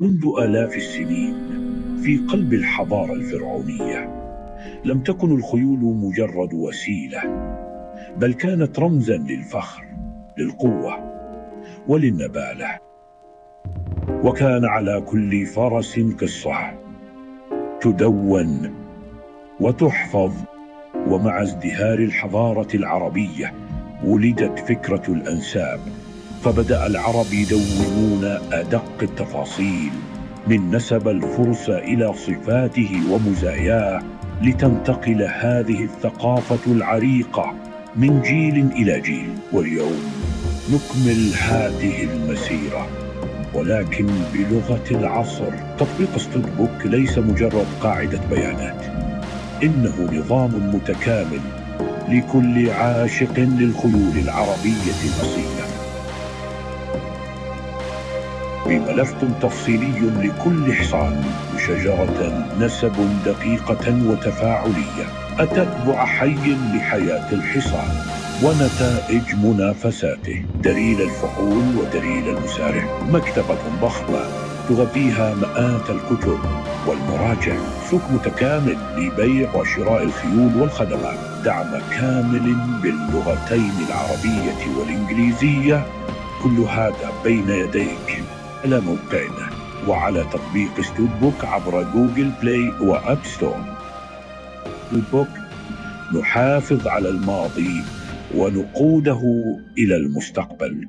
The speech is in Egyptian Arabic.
منذ آلاف السنين في قلب الحضارة الفرعونية لم تكن الخيول مجرد وسيلة، بل كانت رمزا للفخر، للقوة، وللنبالة. وكان على كل فرس قصة تدون وتحفظ. ومع ازدهار الحضارة العربية ولدت فكرة الأنساب، فبدأ العرب يدونون أدق التفاصيل من نسب الفرس إلى صفاته ومزاياه، لتنتقل هذه الثقافة العريقة من جيل إلى جيل. واليوم نكمل هذه المسيرة، ولكن بلغة العصر. تطبيق ستود بوك ليس مجرد قاعدة بيانات، إنه نظام متكامل لكل عاشق للخيول العربية الأصيلة، بملف تفصيلي لكل حصان، وشجرة نسب دقيقة وتفاعلية، التتبع حي لحياة الحصان ونتائج منافساته، دليل الفحول ودليل المسارع، مكتبة ضخمة تغذيها مئات الكتب والمراجع، سوق متكامل لبيع وشراء الخيول والخدمات، دعم كامل باللغتين العربية والإنجليزية. كل هذا بين يديك على موقعنا وعلى تطبيق ستود بوك عبر Google Play و App Store. ستود بوك، نحافظ على الماضي ونقوده إلى المستقبل.